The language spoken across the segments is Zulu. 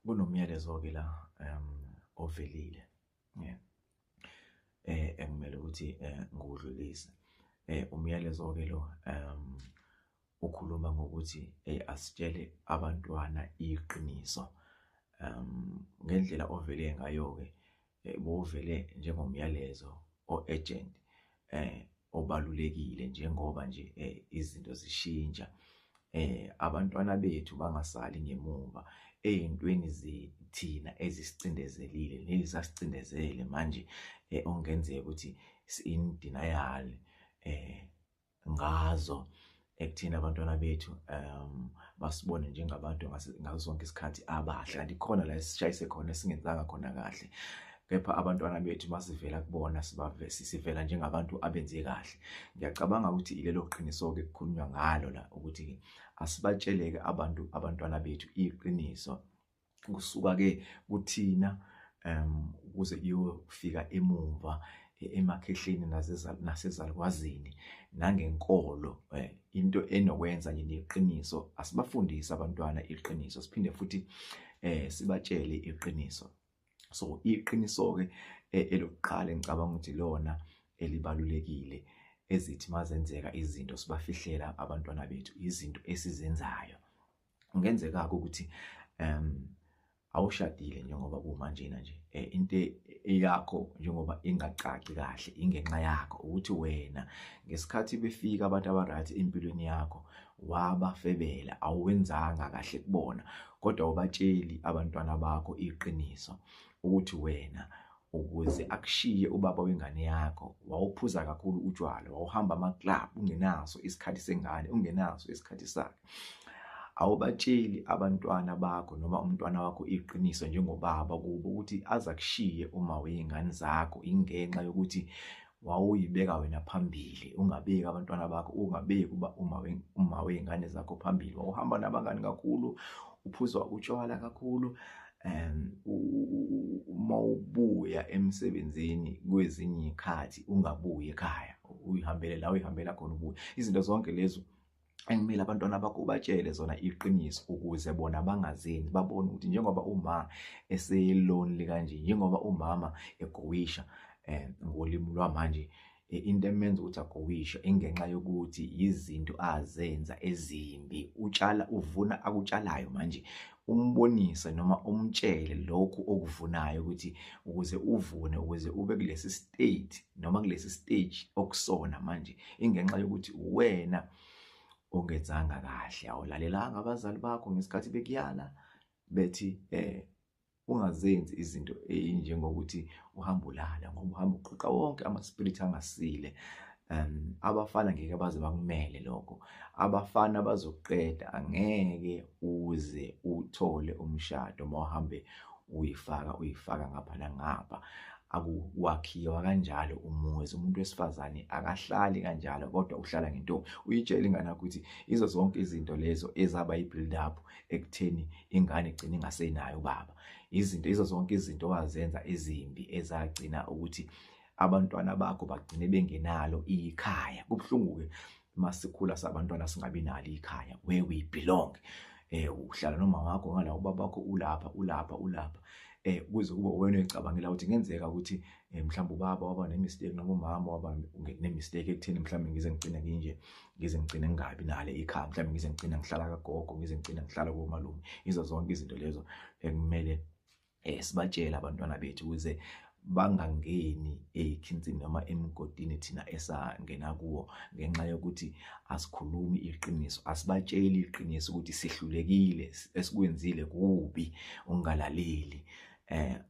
Kunomyalezo-ke la ovelile ekumele ukuthi ngiwudlulise. Umyalezo-ke lo ukhuluma ngokuthi asitshele abantwana iqiniso. Ngendlela ovele ngayo-ke bowuvele njengomyalezo o-urgent obalulekile njengoba nje izinto zishintsha. Abantwana bethu bangasali ngemuva ey'ntweni thina ezisicindezelile nezasicindezele manje okungenzeka ukuthi si-in denial ngazo ekutheni abantwana bethu basibone njengabantu ngaso sonke isikhathi abahle, kanti khona la esishayise khona esingenzanga khona kahle. Kepha abantwana bethu masivela kubona sivela njengabantu abenze kahle. Ngiyacabanga ukuthi ilelo qiniso-ke kukhulunywa ngalo la ukuthi-ke asibatshele-ke abantu abantwana bethu iqiniso. Kusuka-ke kuthina ukuze kuyofika emumva emakhehleni nasezalukwazini nangenkolo into enokwenza nje neqiniso. Asibafundise abantwana iqiniso, siphinde futhi sibatshele iqiniso. So iqiniso-ke elokuqala engicabanga ukuthi lona elibalulekile ezithi mazenzeka izinto sibafihlela abantwana bethu izinto esizenzayo. Kungenzeka-ke ukuthi awushadile njengoba kumanjena nje into eyakho njengoba ingacaci kahle ingenxa yakho ukuthi wena ngesikhathi befika abantu aba-right empilweni yakho wabafebela, awuwenzanga kahle kubona, kodwa awubatsheli abantwana bakho iqiniso ukuthi wena ukuze akushiye ubaba wengane yakho wawuphuza kakhulu utshwala, wawuhamba ama-club ungenaso isikhathi sengane, ungenaso isikhathi sakhe. Awubatsheli abantwana bakho noma umntwana wakho iqiniso njengobaba kubo ukuthi aze akushiye uma wey'ngane zakho ingenxa yokuthi wawuyibeka wena phambili, ungabeki abantwana bakho, ungabeki uba uma wey'ngane zakho phambili. Wawuhamba nabangani kakhulu, uphuzwa utshwala kakhulu, uma ubuya emsebenzini kwezinye iy'khathi ungabuyi ekhaya, uyihambele la uyihambela khona ubuye. Izinto zonke lezo ekumele abantwana bakho ubatshele zona iqiniso ukuze bona bangazenzi, babone ukuthi njengoba uma ese-lonely kanje, njengoba umama egowisha ngolimi lwamanje, into emenza ukuthi agowishe ingenxa yokuthi izinto azenza ezimbi, utshala uvuna akutshalayo manje. Umbonise noma umtshele lokhu okuvunayo ukuthi ukuze uvune, ukuze ube kulesi state noma kulesi stage okusona manje, ingenxa yokuthi wena ongenzanga kahle, awulalelanga abazali bakho ngesikhathi bekuyala bethi ungazenzi izinto ey'njengokuthi uhambe ulala, ngoba uhamba uqoqa wonke ama-spirit angasile. Abafana ngeke baze bakumele lokho, abafana bazokuqeda, angeke uze uthole umshado uma uhambe uyifaka uyifaka ngapha nangapha. Akuwakhiwa kanjalo umuzi, umuntu wesifazane akahlali kanjalo kodwa uhlala ngentombi. Uyitshele ingane yakho ukuthi izo zonke izinto lezo ezaba i-build up ekutheni ingane igcine ingasenayo ubaba, izinto izo zonke izinto owazenza ezimbi ezagcina ukuthi abantwana bakho bagcine bengenalo ikhaya. Kubuhlungu-ke masikhula sabantwana singabi nalo ikhaya where we belong. Uhlala noma wakho ngala, ubaba wakho ulapha ulapha ulapha, kuze kube wena oyicabangela ukuthi kungenzeka ukuthi mhlawumbe ubaba waba ne-mistake noma umama waba ne-mistake ekutheni mhlawumbe ngize ngigcine nginje, ngize ngigcine ngingabi nalo ikhaya, mhlawumbe ngize ngigcine ngihlala kagogo, ngize ngigcine ngihlala komalume. Izo zonke izinto lezo ekumele sibatshele abantwana bethu ukuze bangangeni ey'khinsini noma emgodini thina esangena kuwo ngenxa yokuthi asikhulumi iqiniso, asibatsheli iqiniso ukuthi sihlulekile, esikwenzile kubi, ungalaleli.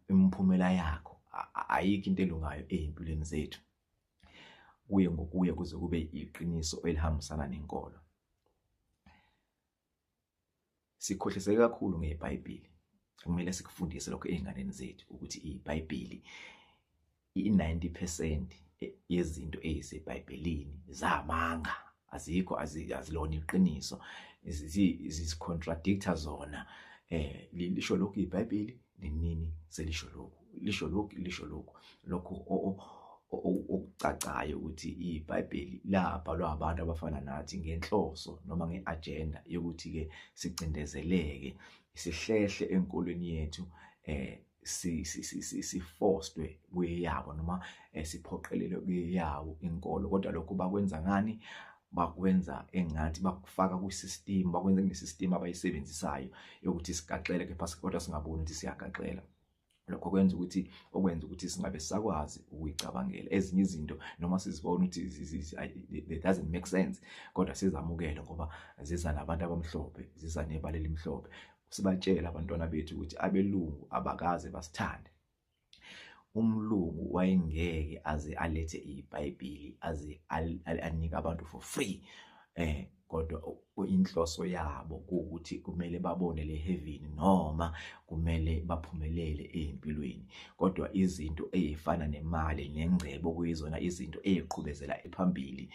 Imiphumela yakho ayikho into elungayo ey'mpilweni zethu, kuye ngokuya kuze kube iqiniso elihambisana nenkolo. Sikhohliseke kakhulu ngeBhayibheli, kumele sikufundise lokho ey'nganeni zethu ukuthi iBhayibheli i-90% yezinto ey'seBhayibhelini zamanga, azikho, azilona iqiniso, zizicontradicta zona. Lisho lokhu iBhayibheli, nenini selisho lokhu, lisho lokhu, lisho lokhu, lokhu Okucacayo ukuthi iBhayibheli labhalwa abantu abafana nathi ngenhloso noma nge-agenda yokuthi-ke sicindezeleke, sihlehle enkolweni yethu, sifostwe kweyabo noma siphoqelelwe kweyabo inkolo. Kodwa lokho bakwenza ngani? Bakwenza engathi bakufaka kwi-system, bakwenza kune-system abayisebenzisayo yokuthi sigaxele, kepha kodwa singaboni ukuthi siyagaxela. Lokho kwenza ukuthi okwenza ukuthi singabe sisakwazi ukuyicabangela ezinye izinto, noma sizibona ukuthi they doesn't make sense, kodwa sizamukele ngoba ziza nabantu abamhlophe, ziza nebala elimhlophe. Sibatshele abantwana bethu ukuthi abelungu abakaze basithande. Umlungu wayengeke aze alethe iBhayibheli aze anike abantu for free, kodwa inhloso yabo ukuthi kumele babone le heaven noma kumele baphumelele empilweni. Kodwa izinto ezifana nemali nengcebo kuyizona izinto eziqhubezela phambili,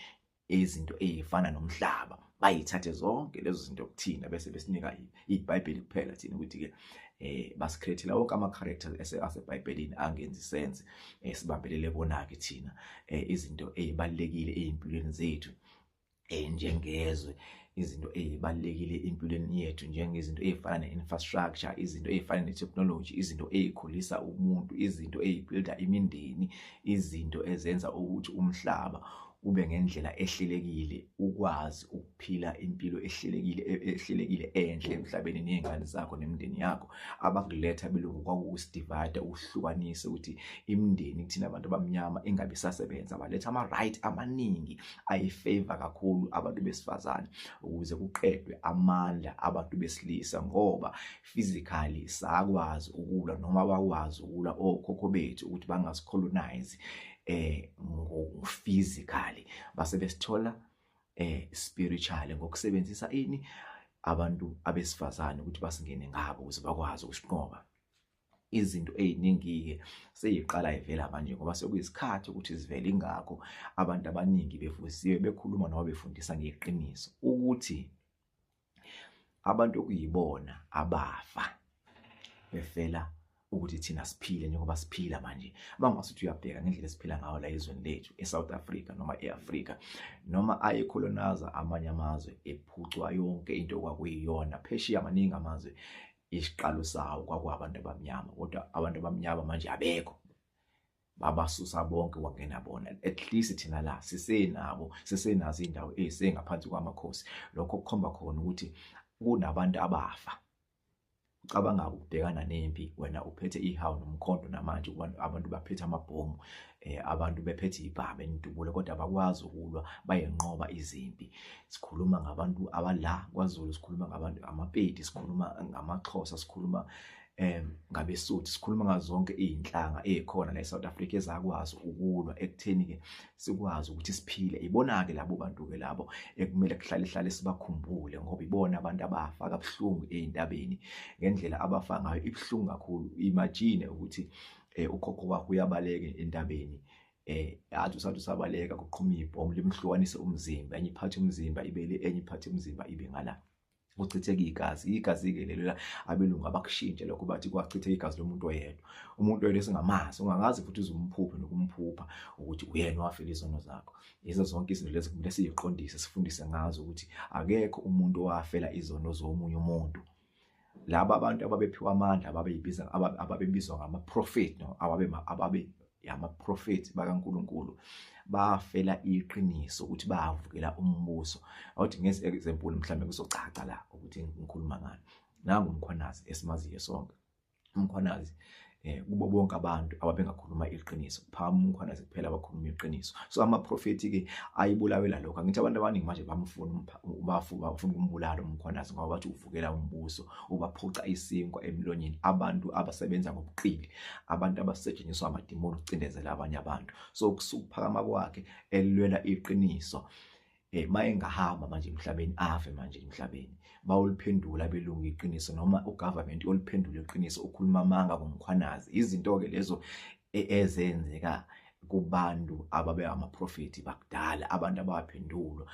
izinto ezifana nomhlaba bayithathe zonke lezo zinto kuthina bese besinika iBhayibheli kuphela thina, ukuthi-ke basi-create-ela wonke ama-characters aseBhayibhelini angenzi sense, sibambelele kona-ke thina izinto ey'balulekile ey'mpilweni zethu njengezwe, izinto ey'balulekile empilweni yethu njengezinto ey'fana ne-infrastructure, izinto ey'fana ne-technology, izinto ey'khulisa umuntu, izinto ey'builda imindeni, izinto ezenza ukuthi umhlaba ube ngendlela ehlelekile, ukwazi ukuphila impilo ehlelekile ehlelekile enhle emhlabeni ney'ngane zakho nemindeni yakho. Abakuletha belungu kwakuwusi-divide, ukuhlukanisa ukuthi imindeni kuthina abantu abamnyama ingabe isasebenza. Baletha ama-right amaningi ayi-favor kakhulu abantu besifazane ukuze kuqedwe amandla abantu besilisa, ngoba physically sakwazi ukulwa noma bakwazi ukulwa okhokho bethu ukuthi bangasi-colonize ngo-physically, base besithola spiritually ngokusebenzisa ini abantu abesifazane ukuthi basingene ngabo ukuze bakwazi ukusinqoba. Izinto ey'ningi-ke seyiqala ivela manje ngoba sekuyisikhathi ukuthi zivele, ingakho abantu abaningi bevusiwe bekhuluma noma befundisa ngeqiniso ukuthi abantu okuyibona abafa befela ukuthi thina siphile njengoba siphila manje. Bangasuthi uyabheka ngendlela esiphila ngayo la ezweni lethu eSouth Africa noma eAfrika, noma aye-colonize amanye amazwe ephucwa yonke into okwakuyiyona phesheya. Maningi amazwe isiqalo sawo kwakwabantu abamnyama, kodwa abantu abamnyama manje abekho, babasusa bonke kwangena bona. At least thina la sisenabo, sisenazo indawo ezisengaphansi kwamakhosi. Lokho kukhomba khona ukuthi kunabantu abafa. Ucabanga ukubhekana nempi wena uphethe ihawu nomkhonto, namanje abantu baphethe amabhomu, abantu bephethe ibhamu enidubule, kodwa abakwazi ukulwa, bayenqoba izimpi. Sikhuluma ngabantu abala kwaZulu, sikhuluma ngabantu amaPedi, sikhuluma ngamaXhosa, sikhuluma ngabeSuthu, sikhuluma ngazo zonke iy'nhlanga ey'khona la e-South Africa ezakwazi ukulwa ekutheni-ke sikwazi ukuthi siphile. Ibona-ke labo bantu-ke labo ekumele kuhlale hlale sibakhumbule, ngoba ibona abantu abafa kabuhlungu ey'ntabeni. Ngendlela abafa ngayo ibuhlungu kakhulu. Imagine ukuthi ukhokho wakho uyabaleka entabeni, athi usathi usabaleka kuqhuma ibhomu limhlukanise umzimba, enye iphathe umzimba ibele, enye iphathe umzimba ibe ngala, kuchitheka igazi. Igazi-ke lelo la abelungu abakushintshe lokho, bathi kwachitheka igazi lomuntu oyedwa, umuntu oyedwa esingamazi, ungakazi futhi uzumphuphe nokumphupha ukuthi uyena owafela izono zakho. Yizo zonke izinto lezi kumele siyiqondise, sifundise ngazo ukuthi akekho umuntu owafela izono zomunye umuntu. Laba abantu ababephiwa amandla, ababeyibiza, ababebizwa ngama-prophet, no ababe amaprofethi bakaNkuluNkulu, bafela iqiniso ukuthi bavukela umbuso. Awuthi ngeze-example mhlawumbe kuzocaca la ukuthi ngikhuluma ngani. Nangu uMkhwanazi esimaziyo sonke. UMkhwanazi kubo bonke abantu ababengakhuluma iqiniso, phama uMkhwanazi kuphela abakhuluma iqiniso. So amaprofethi ke ayibulawela lokho. Angithi abantu abaningi manje bamfuna, bafuna ukumbulala uMkhwanazi ngoba bathi uvukela umbuso, ubaphuca isinkwa emlonyeni abantu abasebenza ngobuqili, abantu abasetshenziswa amadimoni ukucindezela abanye abantu. So kusukuphakama kwakhe elwela iqiniso, mayengahamba manje emhlabeni, afe manje emhlabeni, bawuliphendula abelungu iqiniso noma u-government oliphendula iqiniso, ukhuluma amanga ngoMkhwanazi. Izinto ke lezo ezenzeka kubantu ababe amaprofethi bakudala, abantu abaphendulwa.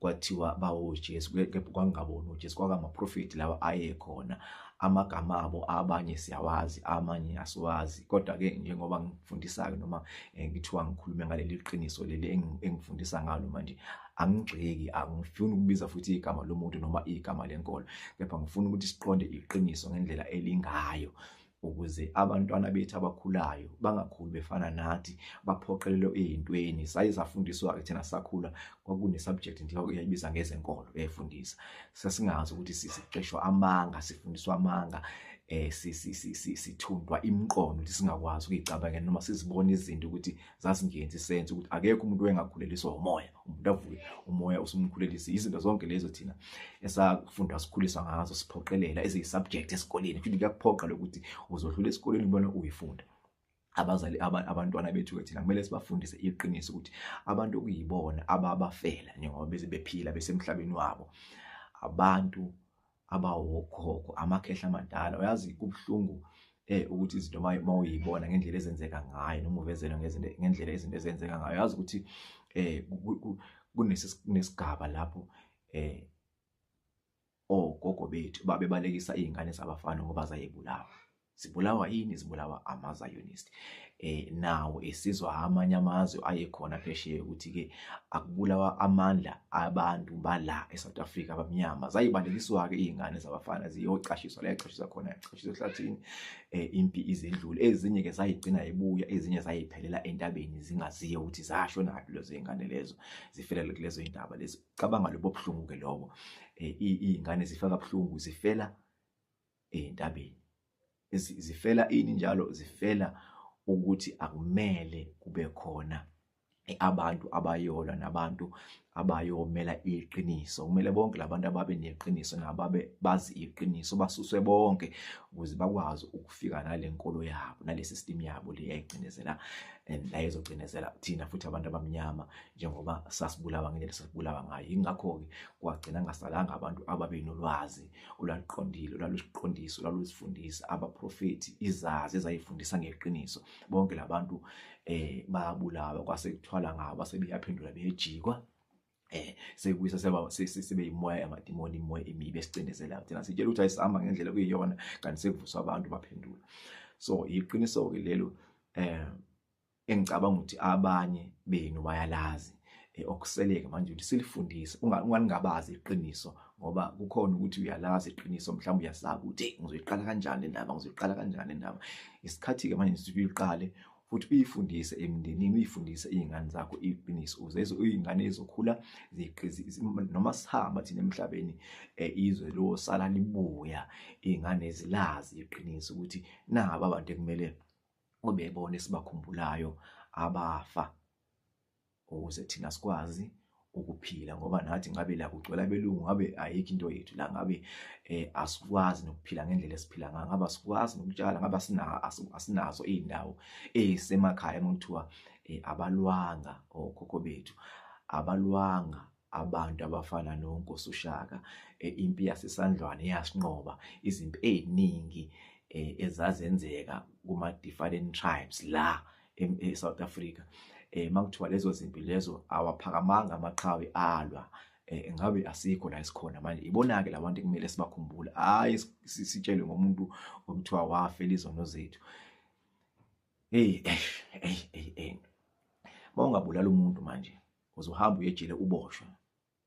Kwathiwa bawoJesu, kepha kwakungabona uJesu, kwakamaprofethi lawa ayekhona. Amagama abo abanye siyawazi, amanye asiwazi. Kodwa-ke njengoba ngifundisa-ke noma ngithiwa ngikhulume ngaleli qiniso leli engifundisa ngalo manje, angigxeki, angifuni ukubiza futhi igama lomuntu noma igama lenkolo, kepha ngifuna ukuthi siqonde iqiniso ngendlela elingayo, ukuze abantwana bethu abakhulayo bangakhuli befana nathi, baphoqelelwe ey'ntweni. Saye safundiswa-ke thina sakhula, kwakune-subject nje eyayibiza ngezenkolo eyayifundisa. Sasingazi ukuthi siqeshwa amanga, sifundiswa amanga, sithundwa imiqondo ukuthi singakwazi ukuyicabangela noma sizibone izinto ukuthi zazingenzi sense, ukuthi akekho umuntu owayengakhulelisa umoya, umuntu avuke umoya usumkhulelisa. Izinto zonke lezo thina esafunda sikhuliswa ngazo, siphoqelela eziyi-subject esikoleni, futhi kuyakuphoqa lokuthi uzodlula esikoleni ubona uyifunda. Abazali abantwana bethu-ke thina kumele sibafundise iqiniso ukuthi abantu okuyibona ababafela njengoba beze bephila besemhlabeni wabo, abantu abawokhokho, amakhehla amadala. Uyazi kubuhlungu ukuthi izinto mawuyibona ngendlela ezenzeka ngayo, noma uvezelwe ngendlela izinto ezenzeka ngayo. Uyazi ukuthi kunesigaba lapho ogogo bethu babebalekisa iy'ngane zabafana ngoba zayibulawa. Zibulawa yini? Zibulawa ama-Zionist. Nawo esizwa amanye amazwe ayekhona phesheya ukuthi-ke akubulawa amandla abantu bala eSouth Africa abamnyama. Zayibalekiswa-ke iy'ngane zabafana ziyocashiswa la ecashiswa khona, yacashiswa ehlathini, impi izidlule. Ezinye-ke zayigcina ibuya, ezinye zayiphelela entabeni zingaziyo ukuthi zashonaphi lezo y'ngane lezo, zifelele kulezo y'ndaba lezo. Cabanga lobo buhlungu-ke lobo. Iy'ngane zifa kabuhlungu, zifela ey'ntabeni. Zifela ini njalo? Zifela ukuthi akumele kube khona abantu abayolwa nabantu abayomela iqiniso. Kumele bonke labantu ababe neqiniso nababe bazi iqiniso basuswe bonke ukuze bakwazi ukufika nale nkolo yabo, nale system yabo le yayigcinezela, la izogcinezela thina futhi abantu abamnyama njengoba sasibulawa ngendlela sasibulawa ngayo. Yingakho-ke kwagcina kungasalanga abantu ababenolwazi olwaluqondile, olwalusiqondisa, olwalusifundisa, abaprofethi, izazi ezayifundisa ngeqiniso. Bonke labantu bayabulawa, kwase kuthwala ngabo, base beyaphendula bejikwa, sekuyisa sebe yimoya yamadimoni, imoya emibi esicindezelayo thina. Sitshela ukuthi ayisihamba ngendlela kuyiyona, kanti sekuvuswa abantu baphendula. So iqiniso-ke lelo engicabanga ukuthi abanye benu bayalazi. Okuseleke manje ukuthi silifundise, ungalingabazi iqiniso, ngoba kukhona ukuthi uyalazi iqiniso, mhlawumbe uyasaba ukuthi ngizoyiqala kanjani le ndaba, ngizoyiqala kanjani le ndaba. Isikhathi-ke manje sithi uyiqale futhi uyifundise emndenini, uyifundise iy'ngane zakho iqiniso, ukuze iy'ngane ezokhula noma sihamba thina emhlabeni, izwe losala libuya, iy'ngane zilazi iqiniso ukuthi naba abantu ekumele ubebona esibakhumbulayo abafa, ukuze thina sikwazi ukuphila. Ngoba nathi ngabe la kugcwele abelungu, ngabe ayikho into yethu la, ngabe asikwazi nokuphila ngendlela esiphila ngayo, ngabe asikwazi nokutshala, ngabe asinazo iy'ndawo ey'semakhaya. Uma kuthiwa abalwanga okhokho bethu, abalwanga abantu abafana noNkosi uShaka, impi yaseSandlwane yasinqoba izimpi ey'ningi ezazenzeka kuma-different tribes la e-South Africa. Makuthiwa lezo zimpi lezo awaphakamanga amaqhawe alwa, ngabe asikho la esikhona manje. Ibona-ke labantu ekumele sibakhumbule, hhayi sitshelwe ngomuntu okuthiwa wafela izono zethu. Hey, hey, hey, hey. Uma ungabulala umuntu manje, uzohamba uye ejele uboshwe.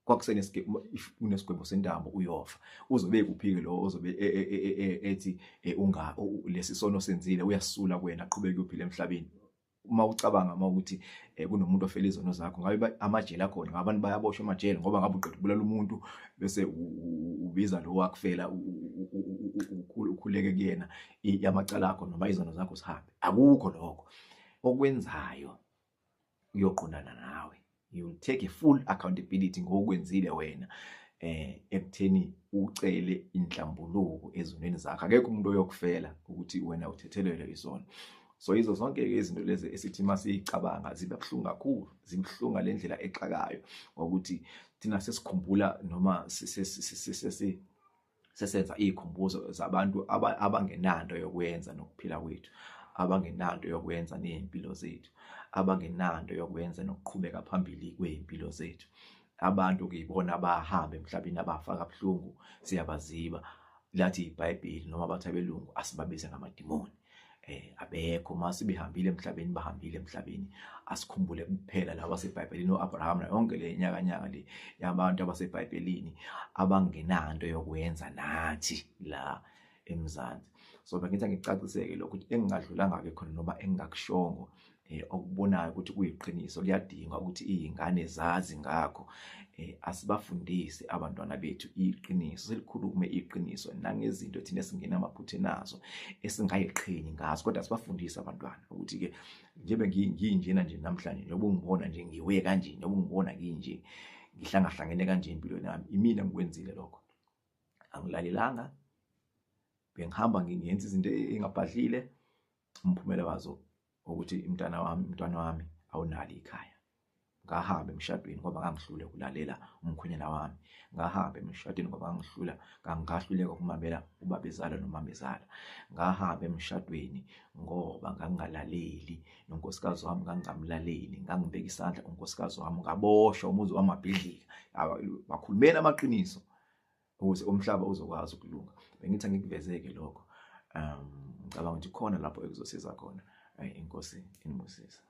Kwakusenesigwebo sentambo, uyofa. Uzobe kuphi-ke lo ozobe ethi lesi sono senzile uyasula kuwena, aqhubeke uyophila emhlabeni? Uma ucabanga uma ukuthi kunomuntu ofela izono zakho, ngabe amajele akhona, ngabe abantu bayaboshwa emajele, ngoba ngabe uqeda ukubulala umuntu bese ubiza lo wakufela ukhuleke kuyena amacala akho noma izono zakho sihambe. Akukho lokho okwenzayo, uyoqondana nawe. You take a full accountability ngokwenzile wena, ekutheni ucele inhlambuluko ezonweni zakho. Akekho umuntu oyokufela ukuthi wena uthethelelwe izono. So yizo zonke-ke izinto lezi esithi masiyicabanga ziba buhlungu kakhulu, zibuhlungu ngale ndlela exakayo, ngokuthi thina sesikhumbula noma sesenza iy'khumbuzo zabantu abangenanto yokwenza nokuphila kwethu, abangenanto yokwenza ney'mpilo zethu, abangenanto yokwenza nokuqhubeka phambili kwey'mpilo zethu. Abantu kuyibona abahamba emhlabeni abafa kabuhlungu, siyabaziba. Lathi iBhayibheli noma bathi abelungu asibabize ngamadimoni. Abekho uma sebehambile emhlabeni, bahambile emhlabeni. Asikhumbule kuphela laba baseBhayibhelini, o-Abraham nayo yonke le nyakanyaka le yabantu abaseBhayibhelini abangenanto yokwenza nathi la eMzansi. So bengithi angicaciseke lokho ukuthi engingadlulanga-ke khona noma engingakushongo okubonayo ukuthi kuyiqiniso, kuyadingwa ukuthi iy'ngane zazi ngakho. Asibafundise abantwana bethu iqiniso, silikhulume iqiniso nangezinto thina esingena amaphutheni azo esingayiqhenyi ngazo, kodwa sibafundise abantwana ukuthi-ke njengoba nginjena nje namhlanje, njengoba ungibona nje ngiwe kanje, njengoba ungibona nginje ngihlangahlangene kanje empilweni yami, imina ngikwenzile lokho. Angilalelanga, bengihamba ngingenza izinto engabhadlile, umphumela wazo ukuthi umntwana wami awunalo ikhaya. Ngahamba emshadweni ngoba ngangihlule ukulalela umkhwenyana wami, ngahamba emshadweni ngoba ngangahluleka ukumamela ubabezala nomamezala, ngahamba emshadweni ngoba ngangingalaleli nonkosikazi wami, ngangingamlaleli, ngangibeka isandla unkosikazi wami, ngaboshwa, umuzi wami wabhidlika. Bakhulumeni amaqiniso ukuze umhlaba uzokwazi ukulunga. Bengithi angikuvezeke lokho. Ngicabanga ukuthi khona lapho ekuzosiza khona. Inkosi inibusise.